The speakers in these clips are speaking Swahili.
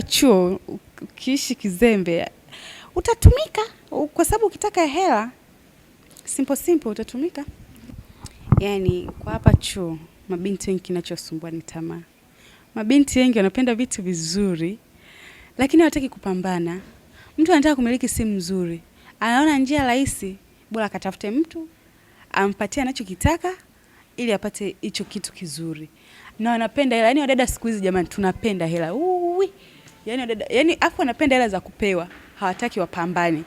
Chuo ukiishi kizembe utatumika, kwa sababu ukitaka hela simple simple utatumika. Yani kwa hapa chuo mabinti wengi kinachosumbua ni tamaa. Mabinti wengi wanapenda vitu vizuri, lakini hawataki kupambana. Mtu anataka kumiliki simu nzuri, anaona njia rahisi, bora akatafute mtu ampatie anachokitaka ili apate hicho kitu kizuri. Na wanapenda hela, yani wadada siku hizi jamani, tunapenda hela. Uwi. Yani wadada, yani afu wanapenda hela za kupewa, hawataki wapambane.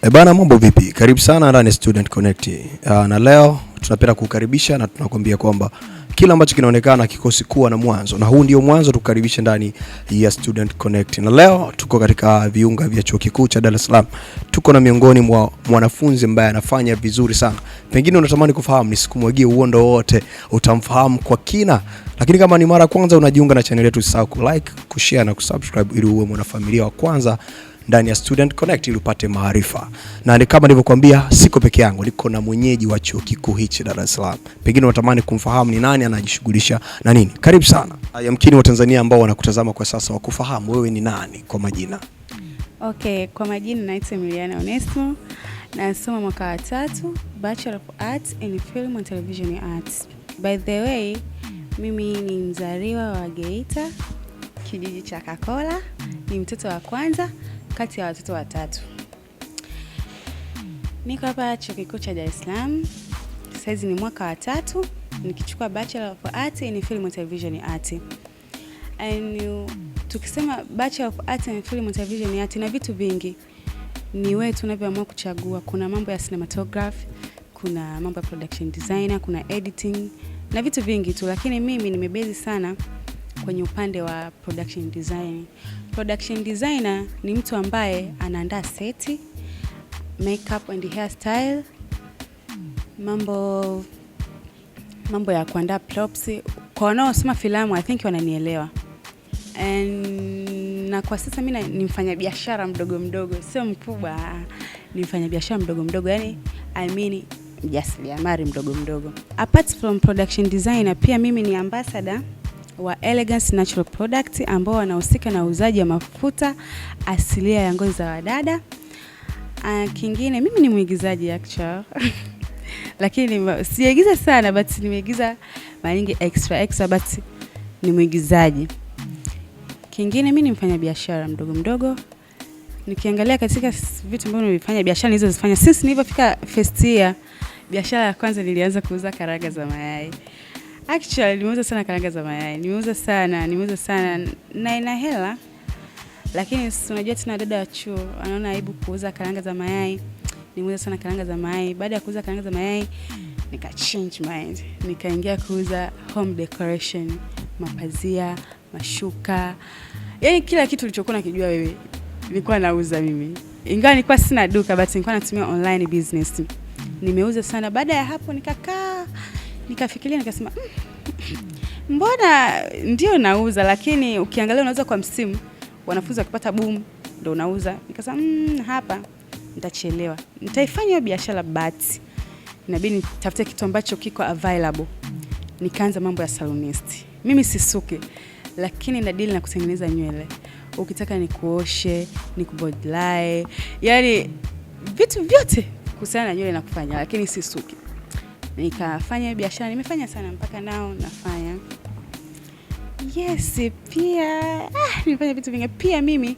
E bana, mambo vipi? Karibu sana ndani ya Student Connect. Na leo tunapenda kukukaribisha na tunakwambia kwamba kila ambacho kinaonekana kikosi kuwa na mwanzo, na huu ndio mwanzo tukukaribisha ndani ya Student Connect. Na leo tuko katika viunga vya Chuo Kikuu cha Dar es Salaam. Tuko na miongoni mwa mwanafunzi ambaye anafanya vizuri sana. Pengine unatamani kufahamu, nisikumwagie uondo wote, utamfahamu kwa kina. Lakini kama ni mara kwanza unajiunga na channel yetu, usisahau kulike, kushare na kusubscribe ili uwe mwanafamilia wa kwanza ndani ya Student Connect ili upate maarifa. Na ni kama nilivyokuambia, siko peke yangu, niko na mwenyeji wa chuo kikuu hichi Dar es Salaam. Pengine unatamani kumfahamu ni nani, anajishughulisha na nini. Karibu sana. Yamkini Watanzania ambao wanakutazama kwa sasa wakufahamu wewe ni nani kwa majina. Okay, kwa majina naitwa Emiliana Onesmo, nasoma mwaka wa tatu Bachelor of Arts in Film and Television Arts. By the way, mimi ni mzaliwa wa Geita, kijiji cha Kakola, ni mtoto wa kwanza kati ya watoto watatu. Niko hapa Chuo Kikuu cha Dar es Salaam. Saizi ni mwaka wa tatu nikichukua Bachelor of Arts in Film and Television Arts. And tukisema Bachelor of Arts in Film and Television Arts na vitu vingi, ni wewe tunavyoamua kuchagua. Kuna mambo ya cinematography, kuna mambo ya production designer, kuna editing na vitu vingi tu, lakini mimi nimebase sana kwenye upande wa production design. Production designer ni mtu ambaye anaandaa seti, makeup and hairstyle, mambo ya kuandaa props. Kwa wanaosoma filamu I think wananielewa. And na kwa sasa mimi ni mfanyabiashara mdogo mdogo, sio mkubwa, ni mfanyabiashara mdogo mdogo, yani I mean mjasiriamali mdogo mdogo. Apart from production designer, pia mimi ni ambassador wa Elegance Natural Product ambao wanahusika na uuzaji wa mafuta asilia ya ngozi za wadada. Kingine mimi ni mwigizaji actual lakini sijaigiza sana but nimeigiza mara nyingi extra extra, but ni mwigizaji. Kingine mimi ni mfanyabiashara mdogo mdogo. Nikiangalia katika vitu ambavyo nimefanya biashara nilizozifanya since nilipofika first year, biashara ya kwanza nilianza kuuza karanga za mayai. Actually nimeuza sana karanga za mayai, nimeuza sana, nimeuza sana na ina hela, lakini unajua tena dada wa chuo anaona aibu kuuza karanga za mayai. Nimeuza sana karanga za mayai. Baada ya kuuza karanga za mayai nika change mind, nikaingia kuuza home decoration, mapazia, mashuka, yani kila kitu ulichokuwa nakijua wewe nilikuwa nauza mimi, ingawa nilikuwa sina duka but nilikuwa natumia online business. Nimeuza sana. Baada ya hapo nikakaa nikafikiria, nikasema mbona ndio nauza, lakini ukiangalia unauza kwa msimu, wanafunzi wakipata boom ndio unauza. Nikasema hapa nitachelewa, nitaifanya hiyo biashara but inabidi nitafute kitu ambacho kiko available. Nikaanza mambo ya salonist. Mimi sisuki, lakini na deal na kutengeneza nywele. Ukitaka nikuoshe, nikubodlae, yani vitu vyote kuhusiana na nywele na kufanya, lakini sisuki. Nikafanya biashara, nimefanya sana mpaka nao nafanya. Yes, pia nimefanya vitu vingi. Pia mimi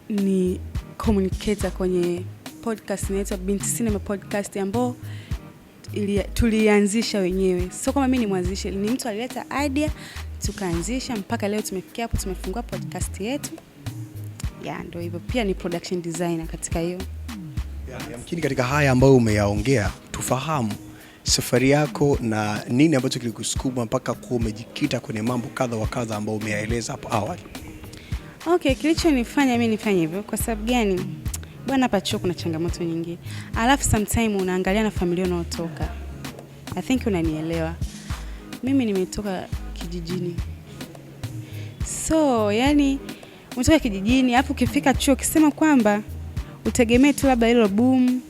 ni communicator kwenye podcast inaitwa Binti Cinema Podcast ambao tulianzisha wenyewe. Sio kama mimi ni mwanzishi, ni mtu alileta idea tukaanzisha mpaka leo tumefikia hapo, tumefungua podcast yetu. Ya, ndio hivyo. Pia ni production designer katika hiyo. Yamkini katika haya ambayo umeyaongea, tufahamu safari yako na nini ambacho kilikusukuma mpaka kuwa umejikita kwenye mambo kadha wa kadha ambayo umeyaeleza hapo awali. Okay, kilichonifanya mimi nifanye hivyo kwa sababu gani? Bwana, hapa chuo kuna changamoto nyingi. Alafu sometime unaangalia na familia unaotoka. I think unanielewa. Mimi nimetoka kijijini. So, yani umetoka kijijini, alafu ukifika chuo ukisema kwamba utegemee tu labda hilo boom.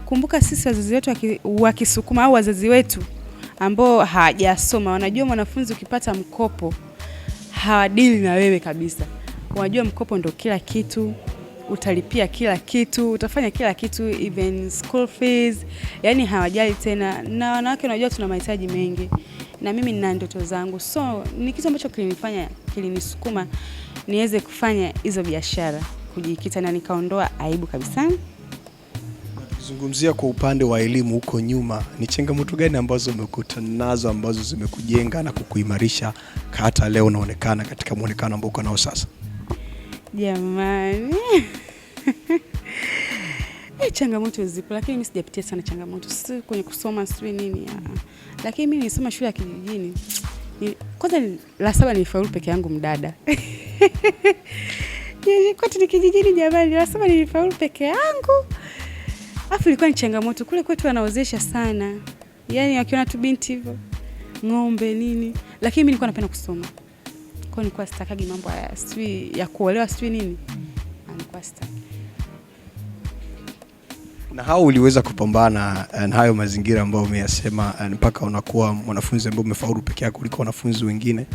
Kumbuka sisi wazazi wetu wakisukuma au wazazi wetu ambao hawajasoma wanajua mwanafunzi ukipata mkopo hawadili na wewe kabisa. Wanajua mkopo ndo kila kitu, utalipia kila kitu, utafanya kila kitu, even school fees, yani hawajali tena. Na wanawake unajua tuna mahitaji mengi, na mimi nina ndoto zangu, so ni kitu ambacho kilinifanya, kilinisukuma niweze kufanya hizo biashara, kujikita na nikaondoa aibu kabisa. Tukizungumzia kwa upande wa elimu huko nyuma, ni changamoto gani ambazo umekutana nazo ambazo zimekujenga na kukuimarisha hata leo unaonekana katika muonekano ambao uko nao sasa? Jamani, changamoto zipo, lakini mimi sijapitia sana changamoto, si kwenye kusoma sijui nini, lakini mimi nilisoma shule ya kijijini. Kwanza la saba nilifaulu peke yangu mdada. Kwetu ni kijijini jamani, la saba nilifaulu peke yangu. Afu ilikuwa ni changamoto kule kwetu, wanaozesha sana, yaani wakiona tu binti hivyo ng'ombe nini, lakini mimi nilikuwa napenda kusoma, kwa hiyo nilikuwa sitakagi mambo haya sijui ya kuolewa sijui nini, nilikuwa sitaki. Na hao uliweza kupambana na hayo mazingira ambayo umeyasema mpaka unakuwa mwanafunzi ambaye umefaulu peke yako kuliko wanafunzi wengine?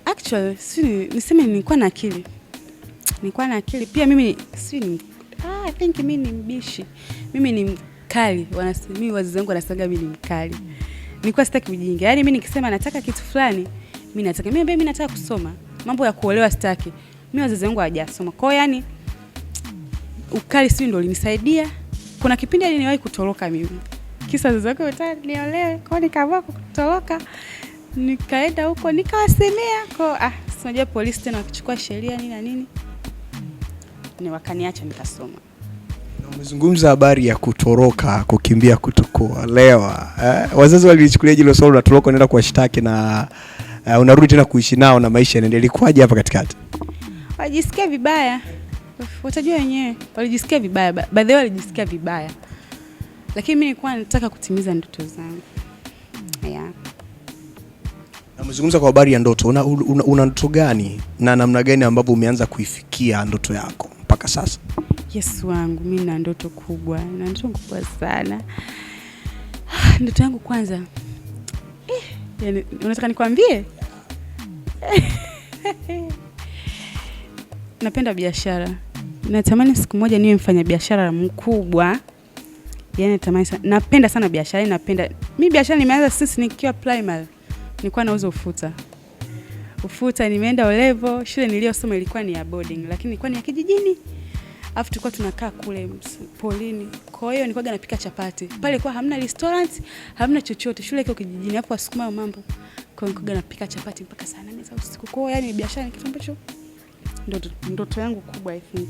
Actually, si niseme nilikuwa na akili, nilikuwa na akili pia mimi, si ni I think mimi ni mbishi, mimi ni mkali. Mimi wazazi wangu wanasema mimi ni mkali. Nilikuwa sitaki ujinga, yaani mimi nikisema nataka kitu fulani mimi nataka. Mimi nataka kusoma, mambo ya kuolewa sitaki. Mimi wazazi wangu hawajasoma, kwa hiyo yani ukali sijui ndio ulinisaidia. Kuna kipindi niliwahi kutoroka mimi, kisa wazazi wangu wanataka niolewe, kwa hiyo nikaamua kutoroka, nikaenda huko nikawasemea kwa si unajua polisi tena wakichukua sheria nini na nini, ni wakaniacha nikasoma. Na umezungumza habari ya kutoroka, kukimbia kutokuolewa. Wazazi walilichukulia hilo swala, unatoroka unaenda kuwashtaki na unarudi tena kuishi nao na maisha yanaendelea, ilikuwaje hapa katikati? Walijisikia vibaya, watajua wenyewe, walijisikia vibaya, by the way walijisikia vibaya, lakini mimi nilikuwa nataka kutimiza ndoto zangu. Yeah. Na umezungumza kwa habari ya ndoto, una ndoto gani na namna gani ambavyo umeanza kuifikia ndoto yako mpaka sasa? Yesu wangu, mimi na ndoto kubwa, na ndoto kubwa sana. Ndoto yangu kwanza, yani, unataka nikwambie? Napenda biashara. Natamani siku moja niwe mfanyabiashara mkubwa. Yani natamani sana. Napenda sana biashara, napenda. Mimi biashara nimeanza since nikiwa primary. Nilikuwa nauza ufuta. Ufuta nimeenda O-level, shule niliyosoma ilikuwa ni ya boarding, lakini ilikuwa ni ya kijijini. Alafu tulikuwa tunakaa kule polini. Kwa hiyo nilikuwa napika chapati. Pale kwa hamna restaurant, hamna chochote. Shule iko kijijini, alafu wasukuma mambo. Kwa hiyo nilikuwa napika chapati mpaka saa 8 za usiku. Kwa hiyo yani biashara ni kitu ambacho ndoto yangu kubwa I think.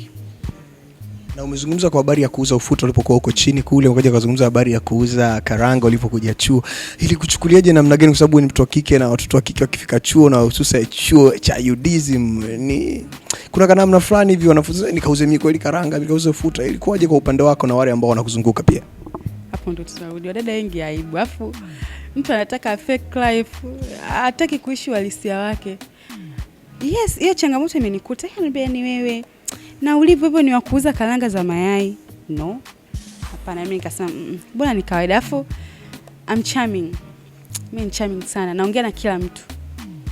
Na umezungumza kwa habari ya kuuza ufuta ulipokuwa huko chini kule, ukaja kuzungumza habari ya kuuza karanga ulipokuja chuo. Ili kuchukuliaje namna gani, kwa sababu ni mtu wa kike na watoto wa kike wakifika chuo na hususa chuo cha UDSM ni kuna namna fulani hivi wanafunzi, nikauze mimi kweli karanga, nikauze ufuta. Ilikuwaje kwa upande wako na wale ambao wanakuzunguka pia? Hapo ndo tunarudi, wadada wengi aibu. Alafu mtu anataka fake life, hataki kuishi uhalisia wake. Yes, hiyo changamoto imenikuta. Niambia ni wewe na ulivyo hivyo ni wa kuuza karanga za mayai? No. Hapana, mimi nikasema bora ni kawaida. Alafu I'm charming. Mimi ni charming sana. Naongea na kila mtu.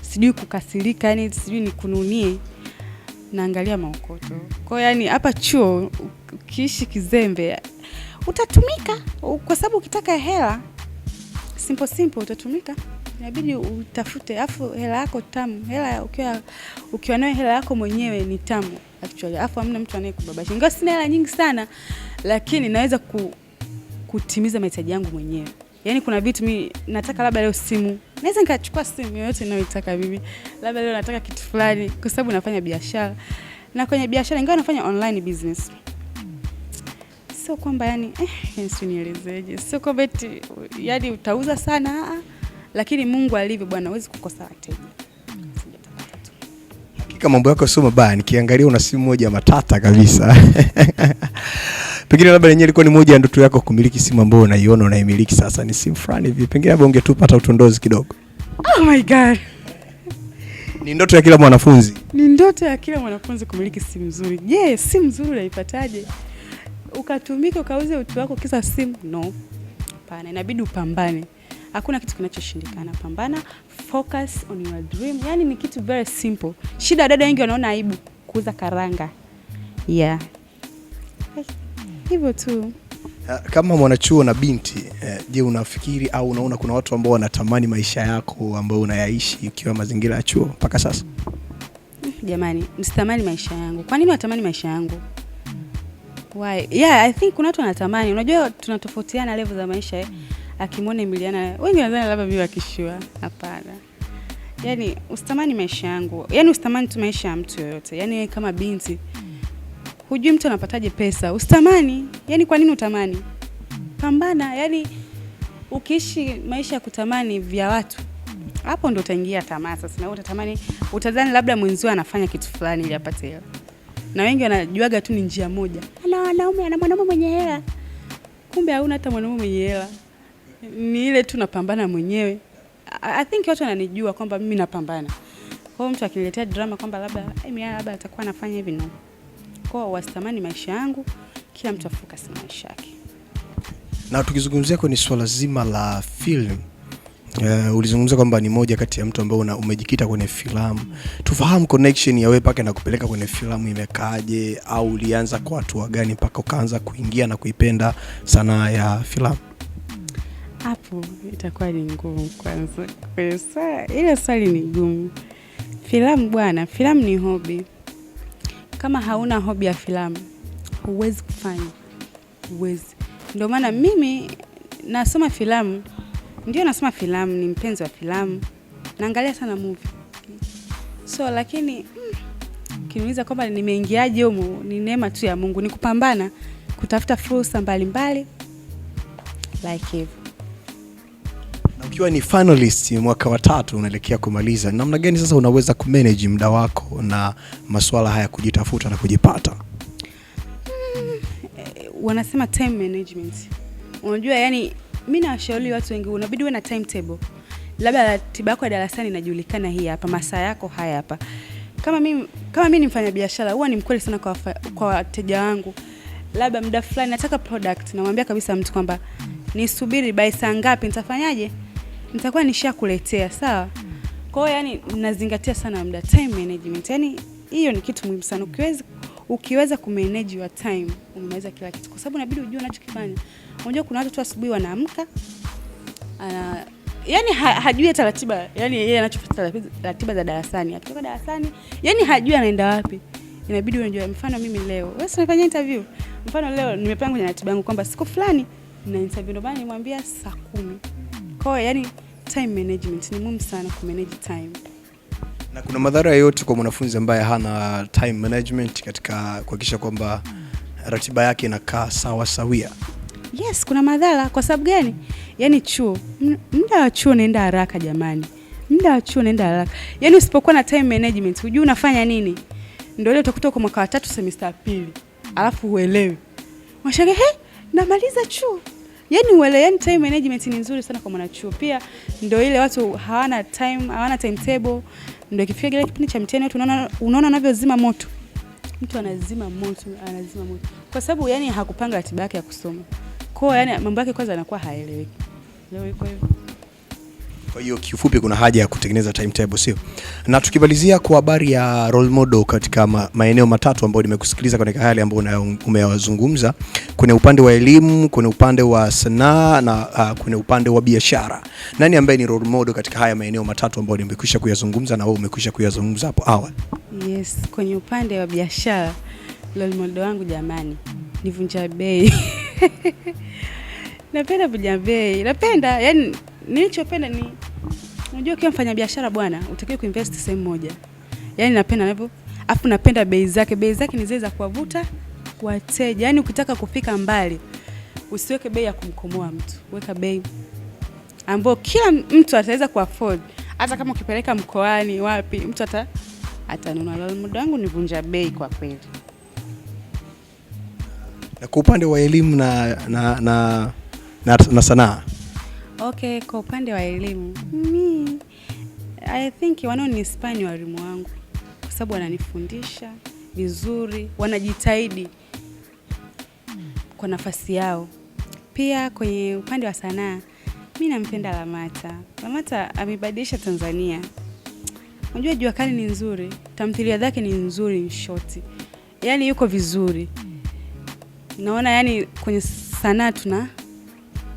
Sijui kukasirika, yani sijui nikununie. Naangalia maokoto. Kwa hiyo yani hapa chuo ukiishi kizembe utatumika, kwa sababu ukitaka hela simple simple utatumika. Inabidi utafute, afu hela yako tamu. Hela ukiwa nayo hela yako mwenyewe ni tamu actually. Afu hamna mtu anayekubabasha. Ingawa sina hela nyingi sana, lakini naweza kutimiza mahitaji yangu mwenyewe. Yaani kuna vitu mimi nataka, labda leo simu. Naweza nikachukua simu yoyote ninayoitaka mimi. Labda leo nataka kitu fulani kwa sababu nafanya biashara. Na kwenye biashara ingawa nafanya online business. Sio kwamba yani sio nielezeje. Sio kwamba eti yani utauza sana, lakini Mungu alivyo bwana, huwezi kukosa wateja. Hakika mambo yako sio mabaya, nikiangalia una simu moja matata kabisa. Pengine labda yenyewe ilikuwa ni moja ya ndoto yako kumiliki simu ambayo unaiona unaimiliki sasa, ni simu fulani hivi, pengine labda ungetupa hata utondozi kidogo. Oh my God. Ni ndoto ya kila mwanafunzi. Ni ndoto ya kila mwanafunzi kumiliki simu nzuri. Je, simu nzuri unaipataje? Ukatumika ukauze utu wako kisa simu? No. Hapana, inabidi upambane. Hakuna kitu kinachoshindikana. Pambana, focus on your dream. Yani ni kitu very simple. Shida dada wengi wanaona aibu kuuza karanga. Yeah. Hivyo tu. Kama mwanachuo na binti, je, unafikiri au unaona kuna watu ambao wanatamani maisha yako ambayo unayaishi ukiwa mazingira ya chuo mpaka sasa? Jamani, msitamani maisha yangu. Kwa nini watamani maisha yangu? Why? Yeah, I think kuna watu wanatamani. Unajua tunatofautiana level za maisha eh. Akimwona Emiliana, wengi wanadhani labda mimi wakishua. Hapana. Yaani usitamani maisha yangu. Yaani usitamani tu maisha ya mtu yoyote. Yaani wewe kama binti hujui mtu anapataje pesa, usitamani. Yaani kwa nini utamani? Pambana. Yaani ukiishi maisha ya kutamani vya watu, hapo ndo utaingia tamaa sasa, na wewe utatamani, utadhani labda mwenzio anafanya kitu fulani ili apate hela. Na wengi wanajuaga tu ni njia moja, ana wanaume, ana mwanaume mwenye hela, kumbe hauna hata mwanaume mwenye hela, ni ile tu napambana mwenyewe. I think watu wananijua kwamba mimi napambana. Kwa hiyo mtu akiniletea drama kwamba labda Emiliana labda atakuwa anafanya hivi, no. Kwa hiyo wasitamani maisha yangu, kila mtu afocus na maisha yake. Na tukizungumzia kwenye swala zima la film, ulizungumza kwamba ni moja kati ya mtu ambaye umejikita kwenye filamu. Tufahamu connection ya wewe mpaka na kupeleka kwenye filamu imekaaje, au ulianza kwa hatua gani mpaka ukaanza kuingia na kuipenda sanaa ya filamu? Hapo itakuwa ni ngumu kwanza. Kwa ile swali ni gumu. Filamu bwana, filamu ni hobby. Kama hauna hobby ya filamu, huwezi kufanya. Huwezi. Ndio maana mimi nasoma filamu. Ndio nasoma filamu, ni mpenzi wa filamu. Naangalia sana movie. So lakini ukiniuliza kwamba nimeingiaje humu, ni neema tu ya Mungu, ni kupambana, kutafuta fursa mbalimbali like hivyo. Na ukiwa ni finalist mwaka wa 3 unaelekea kumaliza, namna gani sasa unaweza kumanage muda wako na masuala haya kujitafuta na kujipata? Wanasema time management. Unajua yani mimi nawashauri watu wengi, unabidi uwe na timetable. Labda ratiba yako ya darasani inajulikana, hii hapa, masaa yako haya hapa. Kama mimi ni mfanyabiashara, huwa ni mkweli sana kwa wateja wangu. Labda muda fulani nataka product, namwambia kabisa mtu kwamba nisubiri by saa ngapi nitafanyaje? Nitakuwa nishakuletea, sawa? Kwa hiyo yani nazingatia sana muda, time management. Yani hiyo ni kitu muhimu sana. Ukiweza kumanage your time, umemaliza kila kitu. Kwa sababu inabidi ujue unachokifanya. Unajua kuna watu tu asubuhi wanaamka, yani hajui hata ratiba, yani yeye anachofuata ratiba za darasani. Akitoka darasani, yani hajui anaenda wapi. Inabidi unajua, mfano mimi leo, wewe si unafanya interview. Mfano leo nimepanga kwenye ratiba yangu kwamba siku fulani na interview, ndio maana nimwambia saa 10. Kwa hiyo yani time management ni muhimu sana, ku manage time. Na kuna madhara yoyote kwa mwanafunzi ambaye hana time management katika kuhakikisha kwamba ratiba yake inakaa sawa sawia? Yes, kuna madhara. Kwa sababu gani? Yaani chuo, muda wa chuo unaenda haraka jamani. Muda wa chuo unaenda haraka. Yaani usipokuwa na time management, hujui unafanya nini. Ndio ile utakuta uko mwaka wa 3 semester ya 2. Alafu huelewi. Unashangaa, he, namaliza chuo. Yaani uelewe, yaani time management ni nzuri sana kwa mwanachuo. Pia ndio ile watu hawana time, hawana timetable. Ndio ikifika kile kipindi cha mtihani watu unaona wanavyozima moto. Mtu anazima moto, anazima moto. Kwa sababu yani hakupanga ratiba yake ya kusoma. Kwa hiyo yani mambo yake kwanza yanakuwa haeleweki. Leo iko hivyo. Kwa hiyo kiufupi kuna haja ya kutengeneza timetable, sio? Na tukimalizia kwa habari ya role model katika maeneo matatu ambayo nimekusikiliza katika yale ambayo umeyazungumza, kuna upande wa elimu, kuna upande wa sanaa na kuna upande wa biashara. Nani ambaye ni role model katika haya maeneo matatu ambayo nimekwisha kuyazungumza na wewe umekwisha kuyazungumza hapo awali? Yes, kwenye upande wa biashara role model wangu jamani ni Vunja Bei. Napenda Vunja Bei. Napenda, yani nilichopenda ni unajua ukiwa mfanyabiashara bwana, utakiwa kuinvest sehemu moja. Yaani napenda navyo, afu napenda bei zake. Bei zake ni zile za kuwavuta wateja. Yaani ukitaka kufika mbali, usiweke bei ya kumkomoa mtu. Weka bei ambayo kila mtu ataweza kuafford. Hata kama ukipeleka mkoani wapi, mtu atanunua. Role model wangu ni Vunja Bei kwa kweli. Na kwa upande wa elimu na sanaa? Okay, kwa upande wa elimu, I think wanaoniinspire ni walimu wangu. Kwa sababu wananifundisha vizuri, wanajitahidi kwa nafasi yao. Pia kwenye upande wa sanaa, Mi nampenda Lamata. Lamata amebadilisha Tanzania. Unajua Jua Kali ni nzuri, tamthilia zake ni nzuri, in short. Yaani yuko vizuri. Naona yani kwenye sanaa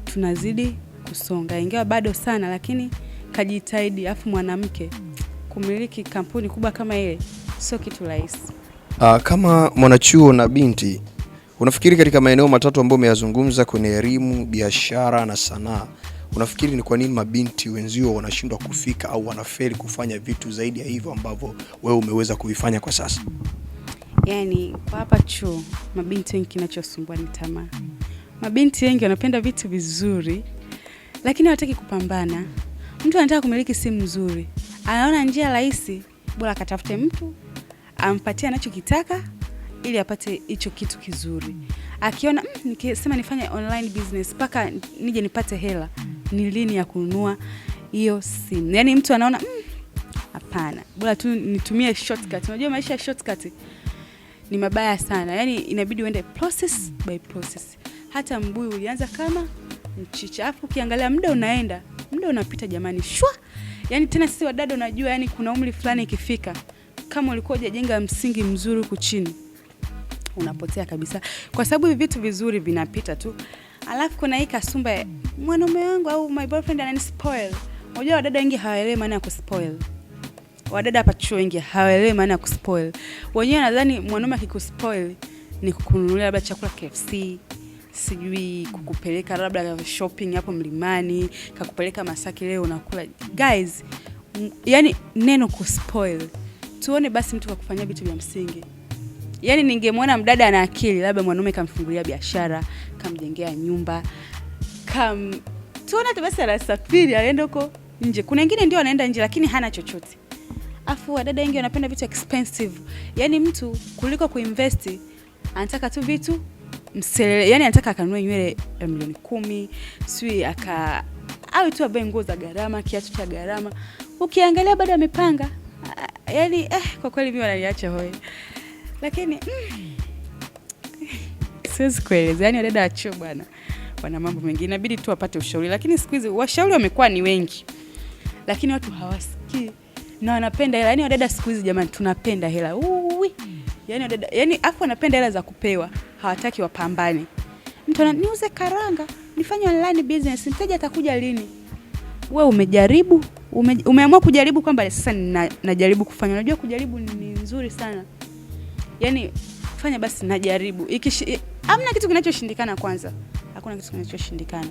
tunazidi kusonga, ingawa bado sana, lakini kajitahidi. Afu mwanamke kumiliki kampuni kubwa kama ile sio kitu rahisi. Kama mwanachuo na binti, unafikiri katika maeneo matatu ambayo umeyazungumza kwenye elimu, biashara na sanaa, unafikiri ni kwa nini mabinti wenzio wanashindwa kufika au wanafeli kufanya vitu zaidi ya hivyo ambavyo wewe umeweza kuvifanya kwa sasa? Yaani kwa hapa chuo mabinti wengi kinachosumbua ni tamaa. Mabinti wengi wanapenda vitu vizuri, lakini hawataki kupambana. Mtu anataka kumiliki simu nzuri, anaona njia rahisi, bora akatafute mtu ampatie anachokitaka ili apate hicho kitu kizuri. Akiona nikisema nifanye online business mpaka nije nipate hela, ni lini ya kununua hiyo simu? Yaani mtu anaona hapana, bora tu nitumie shortcut. Unajua maisha ya shortcut ni mabaya sana, yaani inabidi uende process by process. Hata mbuyu ulianza kama mchicha, afu ukiangalia muda unaenda, muda unapita jamani, shwa. Yaani tena sisi wadada, unajua yani kuna umri fulani ikifika, kama ulikuwa hujajenga msingi mzuri huku chini, unapotea kabisa, kwa sababu hivi vitu vizuri vinapita tu. Alafu kuna hii kasumba ya mwanaume wangu au my boyfriend ananispoil. Unajua wadada wengi hawaelewi maana ya kuspoil. Wadada hapa chuo wengi hawaelewi maana ya kuspoil. Wenyewe nadhani mwanaume akikuspoil ni kukununulia labda chakula KFC, sijui kukupeleka labda shopping hapo Mlimani, kakupeleka Masaki leo unakula. Guys, yani neno kuspoil, tuone basi mtu kakufanyia vitu vya msingi. Yaani ningemwona mdada ana akili, labda mwanaume kamfungulia biashara, kamjengea nyumba, tuone hata basi anasafiri anaenda huko nje. Kuna wengine ndio anaenda nje lakini hana chochote. Afu wadada wengi wanapenda vitu expensive. Yaani mtu kuliko kuinvest anataka tu vitu mselele, yani anataka akanunue nywele ya milioni 10, sijui aka au tu avae nguo za gharama, kiatu cha gharama. Ukiangalia bado amepanga. Yaani kwa kweli mimi wananiacha hoi. Lakini siwezi kueleza. Yaani wadada wa chuo bwana wana mambo mengine, inabidi tu wapate ushauri, lakini siku hizi washauri wamekuwa ni wengi, lakini watu hawasikii na wanapenda hela. Yaani wadada siku hizi jamani, tunapenda hela. Uwi. Yaani wadada, yaani afu wanapenda hela za kupewa, hawataki wapambane. Mtu ana niuze karanga, nifanye online business, mteja atakuja lini? We umejaribu, umeamua kujaribu kwamba sasa najaribu kufanya. Unajua kujaribu ni nzuri sana. Yaani fanya basi, najaribu. Hamna kitu kinachoshindikana kwanza. Hakuna kitu kinachoshindikana.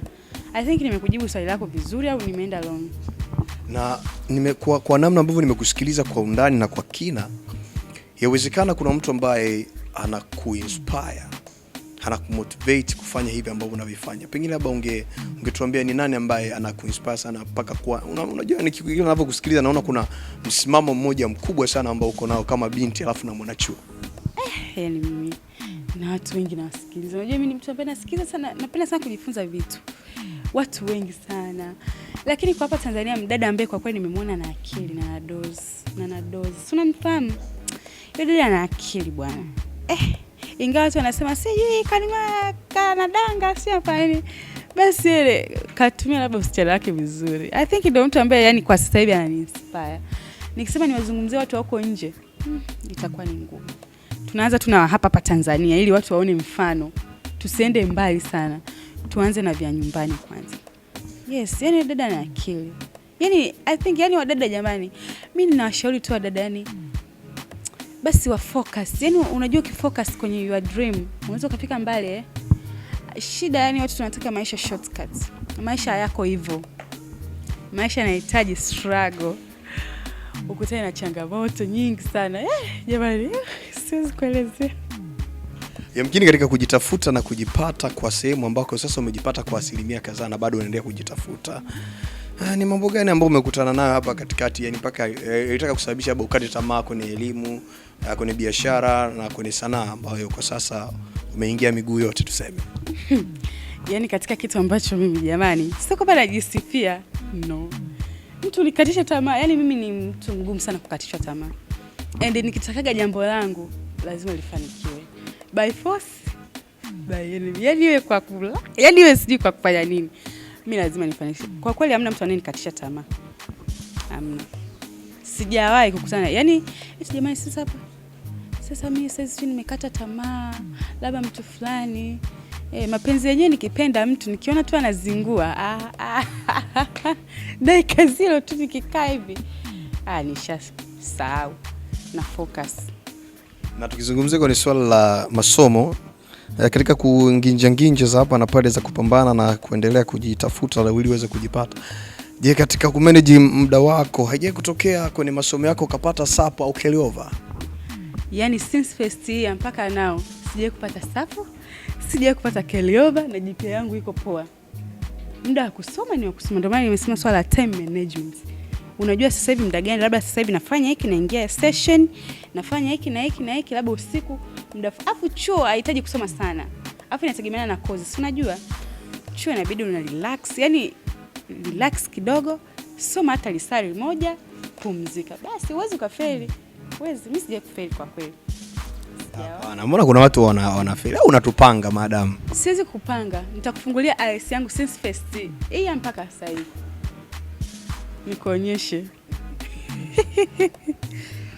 I think nimekujibu swali lako vizuri au nimeenda long? Na kwa namna ambavyo nimekusikiliza kwa undani na kwa kina, yawezekana kuna mtu ambaye anakuinspire, anakumotivate kufanya hivi ambavyo unavifanya. Pengine labda ungetuambia ni nani ambaye anakuinspire sana mpaka kuwa unajua ninavyokusikiliza naona kuna msimamo mmoja mkubwa sana ambao uko nao kama binti alafu na mwanachuo. Yaani mimi na watu wengi nawasikiliza. Unajua mimi ni mtu ambaye nasikiliza sana, napenda sana kujifunza vitu. Watu wengi sana. Lakini kwa hapa Tanzania mdada ambaye kwa kweli nimemwona na akili na dozi, na dozi. Si unamfahamu? Yule dada ana akili bwana. Ingawa watu wanasema sijui kanima kanadanga si hapa nini. Basi ile katumia labda usichana wake vizuri. I think ndio mtu ambaye yani kwa sasa hivi anani-inspire. Nikisema niwazungumzie watu wako nje, itakuwa ni ngumu. Tunaanza tuna hapa hapa Tanzania ili watu waone mfano. Tusiende mbali sana. Tuanze na vya nyumbani kwanza. Yes, yani dada ana akili. Yani I think yani wadada jamani, mimi ninawashauri tu wadada yani basi wa focus. Yani unajua ukifocus kwenye your dream, unaweza ukafika mbali. Shida yani watu tunataka maisha shortcuts. Maisha yako hivyo. Maisha yanahitaji struggle. Ukutane na changamoto nyingi sana. Jamani, siwezi kuelezea. Yamkini katika kujitafuta na kujipata kwa sehemu ambako sasa umejipata kwa asilimia kadhaa na bado unaendelea kujitafuta. Ni mambo gani ambayo umekutana nayo hapa katikati yani mpaka ilitaka kusababisha labda ukate tamaa kwenye elimu, kwenye biashara na kwenye sanaa ambayo kwa sasa umeingia miguu yote tuseme? Yaani katika kitu ambacho mimi jamani, sio kwamba najisifia, no. Mtu nikatisha tamaa, yani mimi ni mtu mgumu sana kukatishwa tamaa. And nikitakaga jambo langu lazima lifanikiwe. By force, by enemy. Yani iwe kwa kula, yani iwe sijui kwa kufanya nini. Mimi lazima nifanikishe. Kwa kweli hamna mtu anayenikatisha tamaa. Hamna. Sijawahi kukutana. Yaani eti jamani sasa hapa. Sasa mimi sasa nimekata tamaa, labda mtu fulani. Mapenzi yenyewe nikipenda mtu nikiona tu anazingua, dakika zile tu nikikaa hivi, nishasahau na focus. Na tukizungumzia kwenye swala la masomo, katika kunginja nginja za hapa na pale za kupambana na kuendelea kujitafuta ili uweze kujipata. Je, katika kumanage muda wako haijawahi kutokea kwenye masomo yako ukapata supp au carryover? Yaani since first year mpaka now sijawahi kupata supp, sijawahi kupata carryover na GPA yangu iko poa. Muda wa kusoma ni wa kusoma, ndio maana nimesema swala la time management. Unajua sasa hivi muda gani, labda sasa hivi nafanya hiki, naingia session, nafanya hiki na hiki na hiki, labda usiku muda. Afu chuo haihitaji kusoma sana. Afu inategemeana na course. Si unajua chuo inabidi una relax, yani relax kidogo, soma hata lisali moja, pumzika. Basi huwezi ukafeli. Huwezi, mimi sijawahi kufeli kwa kweli. Hapana, mbona kuna watu wanafeli au unatupanga madam? Siwezi kupanga, nitakufungulia RS yangu since first year mpaka sasa hivi. Nikuonyeshe.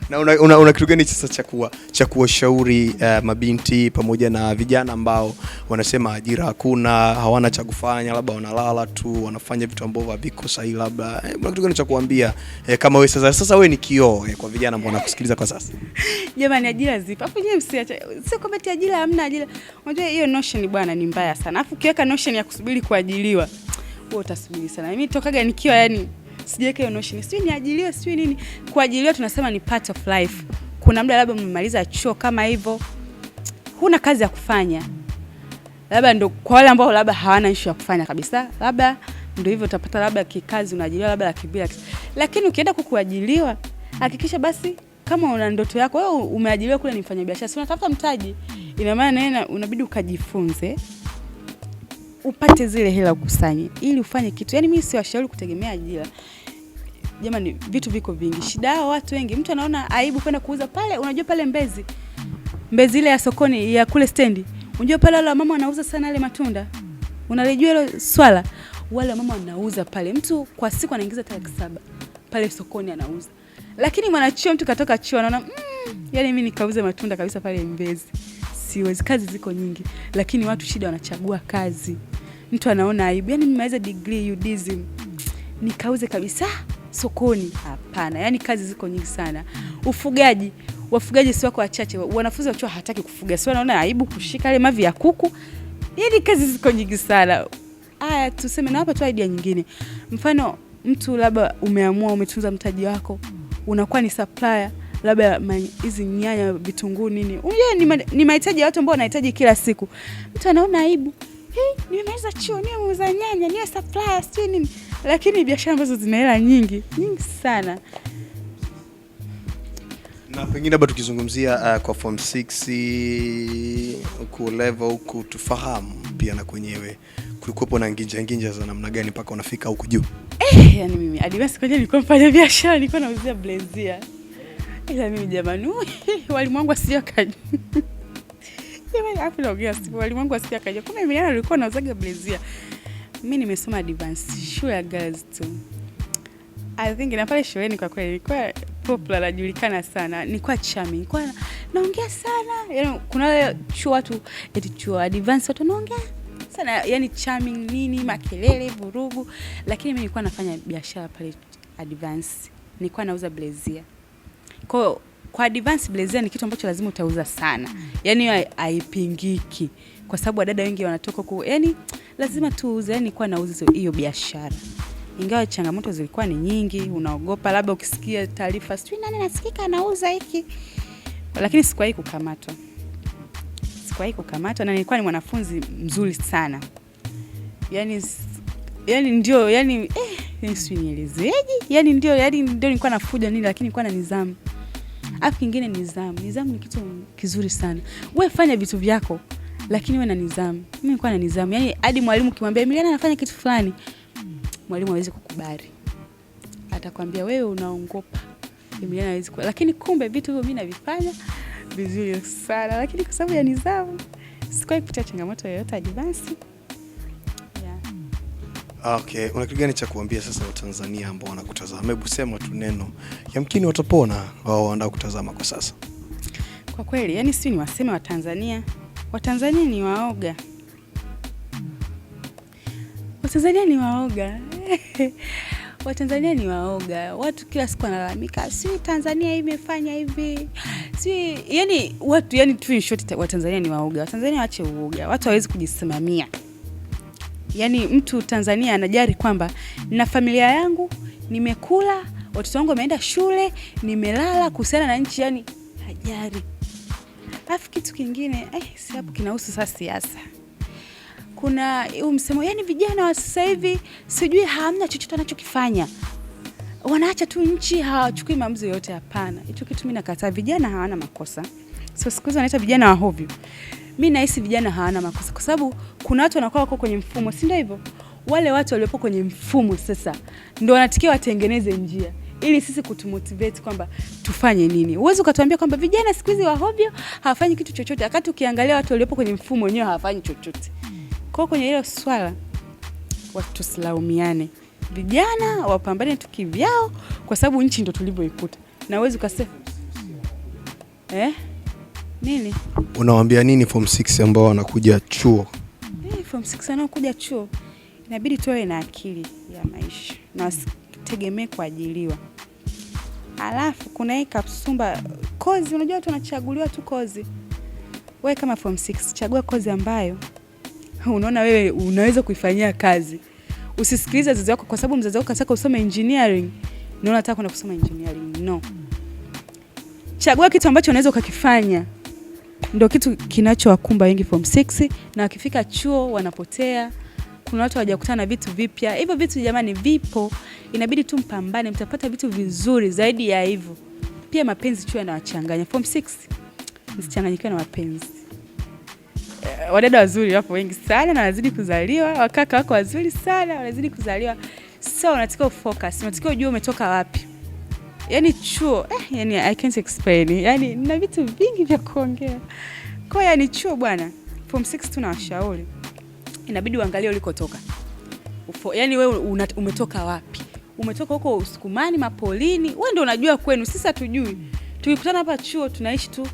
Na una kitu gani sasa cha kuwashauri mabinti pamoja na vijana ambao wanasema ajira hakuna, hawana cha kufanya, labda wanalala tu, wanafanya vitu ambavyo haviko sahihi labda. Una kitu gani cha kuambia kama wewe sasa wewe ni kioo kwa vijana ambao wanakusikiliza kwa sasa? Jamani, ajira zipo. Afu nyewe msiache. Sio kwamba eti ajira hamna ajira. Unajua hiyo notion bwana ni mbaya sana. Afu ukiweka notion ya kusubiri kuajiriwa, wewe utasubiri sana. Mimi tokaga nikiwa yani sijaweka hiyo notion. Sijui niajiriwe, sijui nini. Kuajiriwa tunasema ni part of life. Kuna muda labda umemaliza chuo kama hivyo, huna kazi ya kufanya. Labda ndo kwa wale ambao labda hawana issue ya kufanya kabisa. Labda ndio hivyo utapata labda kikazi unaajiriwa labda laki mbili. Lakini ukienda kukuajiriwa, hakikisha basi kama una ndoto yako wewe umeajiriwa kule ni mfanyabiashara, si unatafuta mtaji. Ina maana na unabidi ukajifunze upate zile hela ukusanye ili ufanye kitu. Yaani mimi siwashauri kutegemea ajira. Jamani, vitu viko vingi. Shida yao watu wengi, mtu anaona aibu kwenda kuuza pale, unajua pale Mbezi. Mbezi ile ya sokoni ya kule stendi. Unajua pale wale mama wanauza sana yale matunda. Unalijua hilo swala? Wale mama wanauza pale. Mtu kwa siku anaingiza hata 700 pale sokoni anauza. Lakini mwanachuo mtu katoka chuo anaona yani mimi nikauze matunda kabisa pale Mbezi. Siwezi, kazi ziko nyingi, lakini watu shida wanachagua kazi. Mtu anaona aibu. Yaani nimemaliza degree UDSM nikauze kabisa sokoni. Hapana, yani kazi ziko nyingi sana. Ufugaji, wafugaji si wako wachache. Wanafunzi wa chuo hataki kufuga, si wanaona aibu kushika yale mavi ya kuku. Yaani kazi ziko nyingi sana. Haya, tuseme na hapa tu idea nyingine. Mfano mtu labda umeamua umetunza mtaji wako, unakuwa ni supplier labda hizi nyanya, vitunguu nini. Unajua ni mahitaji ya watu ambao wanahitaji kila siku. Mtu anaona aibu. Hey, nimemaliza chuo, niwe muuza nyanya, niwe supplier, sijui nini. Lakini biashara ambazo zina hela nyingi, nyingi sana. Na pengine labda tukizungumzia kwa form 6 huku level huku tufahamu pia na kwenyewe kulikuwepo na nginja nginja za namna gani mpaka unafika huku juu? Yani mimi advance kwenye nilikuwa mfanya biashara, nilikuwa nauzia blazia. Ila mimi jamani, walimu wangu asije akaja. Jamani, hapo naongea siku walimu wangu asije akaja. Kumbe mimi nilikuwa nauzaga blazia. Mimi nimesoma advance shule ya girls tu. I think na pale shuleni kwa kweli nilikuwa popular, najulikana sana. Nilikuwa charming, nilikuwa naongea sana. Yaani kuna wale chuo watu eti chuo advance watu wanaongea sana, yani charming nini, makelele, vurugu. Lakini mimi nilikuwa nafanya biashara pale advance. Nilikuwa nauza blazia. Kwa hiyo kwa advance blazia ni kitu ambacho lazima utauza sana. Yaani hiyo haipingiki. Kwa sababu wadada wengi wanatoka huko, yani lazima tuuze, yani nilikuwa nauza hiyo biashara. Ingawa changamoto zilikuwa ni nyingi, unaogopa labda ukisikia taarifa sijui nani anasikika anauza hiki. Lakini sikuwahi kukamatwa. Sikuwahi kukamatwa na nilikuwa ni mwanafunzi mzuri sana. Yaani ndio, yani sijui nielezeje? Yaani ndio, yani ndio nilikuwa nafuja nini, lakini nilikuwa na nidhamu. Alafu kingine nidhamu. Nidhamu ni kitu kizuri sana. Wewe fanya vitu vyako lakini wewe na nidhamu. Mimi nilikuwa na nidhamu. Yaani hadi mwalimu ukimwambia Emiliana anafanya kitu fulani, mwalimu hawezi kukubali. Atakwambia wewe unaongopa. Emiliana hawezi kukubali. Lakini kumbe vitu hivyo mimi navifanya vizuri sana. Lakini kwa sababu ya nidhamu sikuwahi kupitia changamoto yoyote advance. Okay, una kitu gani cha kuambia sasa Watanzania ambao wanakutazama? Hebu sema tu neno, yamkini watapona wao wanataka kutazama kwa sasa. Kwa kweli, yani si niwaseme Watanzania, Watanzania ni waoga, Watanzania ni waoga Watanzania ni waoga. Watu kila siku wanalalamika, si Tanzania imefanya hivi, si yani watu yani tu in short, Watanzania ni waoga. Watanzania waache uoga, watu hawezi kujisimamia. Yani mtu Tanzania anajali kwamba na familia yangu nimekula, watoto wangu wameenda shule, nimelala, kuhusiana na nchi yani hajali. Alafu kitu kingine si hapo kinahusu sasa siasa. Kuna huu msemo yani vijana wa sasa hivi sijui hamna chochote wanachokifanya, wanaacha tu nchi, hawachukui maamuzi yoyote. Hapana, hicho kitu mimi nakataa. Vijana hawana makosa, so siku hizi wanaita vijana wa hovyo. Mimi nahisi vijana hawana makosa kwa sababu kuna watu wanakuwa wako kwenye mfumo, si ndio hivyo? Wale watu waliopo kwenye mfumo sasa ndio wanatakiwa watengeneze njia ili sisi kutumotivate kwamba tufanye nini. Huwezi ukatuambia kwamba vijana siku hizi wa hovyo hawafanyi kitu chochote, wakati ukiangalia watu waliopo kwenye mfumo wenyewe hawafanyi chochote. Kwa kwenye hilo swala watu tusilaumiane, vijana wapambane tu kivyao, kwa sababu nchi ndio tulivyoikuta, na huwezi ukasema nini. Unawaambia nini form 6 ambao wanakuja chuo? Form 6 wanaokuja chuo inabidi tuwe na akili ya maisha na wasitegemee kuajiliwa. Alafu kuna hii kasumba kozi, unajua watu wanachaguliwa tu kozi. Wewe kama form 6 chagua kozi ambayo unaona wewe unaweza kuifanyia kazi. Usisikilize wazazi wako kwa sababu mzazi wako kataka usome engineering, na unataka kwenda kusoma engineering. No. Chagua kitu ambacho unaweza ukakifanya. Ndio kitu kinachowakumba wengi form 6, na wakifika chuo wanapotea. Kuna watu hawajakutana na vitu vipya. Hivyo vitu jamani vipo, inabidi tu mpambane, mtapata vitu vizuri zaidi ya hivyo. Pia mapenzi chuo yanawachanganya. Form 6 msichanganyikiwe na mapenzi. Wadada wazuri wapo wengi sana na wanazidi kuzaliwa, wakaka wako wazuri sana wanazidi kuzaliwa. So unatakiwa focus, unatakiwa ujue umetoka wapi. Yani chuo, yani I can't explain. Yani nina vitu vingi vya kuongea. Kwa hiyo yani chuo bwana, form 6 tunawashauri inabidi uangalie ulikotoka. Yani wewe umetoka wapi? Umetoka huko Usukumani, mapolini, wewe ndio unajua kwenu, sisi hatujui. Tukikutana hapa chuo tunaishi tu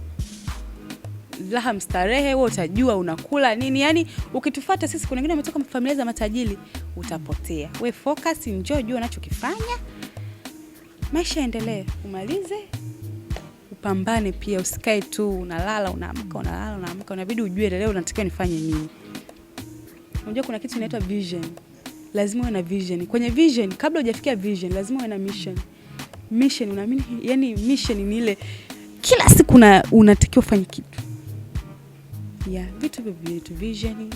raha mstarehe, wewe utajua unakula nini. Yani ukitufuata sisi, kuna wengine wametoka familia za matajiri, utapotea. We focus, enjoy, jua unachokifanya, maisha yaendelee, umalize, upambane pia, usikae tu unalala unaamka, unalala unaamka. Unabidi ujue leo unatakiwa nifanye nini. Unajua kuna kitu inaitwa vision. Lazima uwe na vision. Kwenye vision, kabla hujafikia vision, lazima uwe na mission. Mission unaamini, yani mission ni ile kila siku unatakiwa ufanye kitu. Yeah, vitu hivyo vitu, vision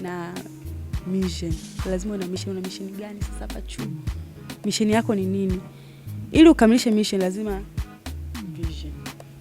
na mission. Lazima uwe na mission. Una mission gani sasa hapa chuo? Mission yako ni nini? Ili ukamilishe mission lazima vision.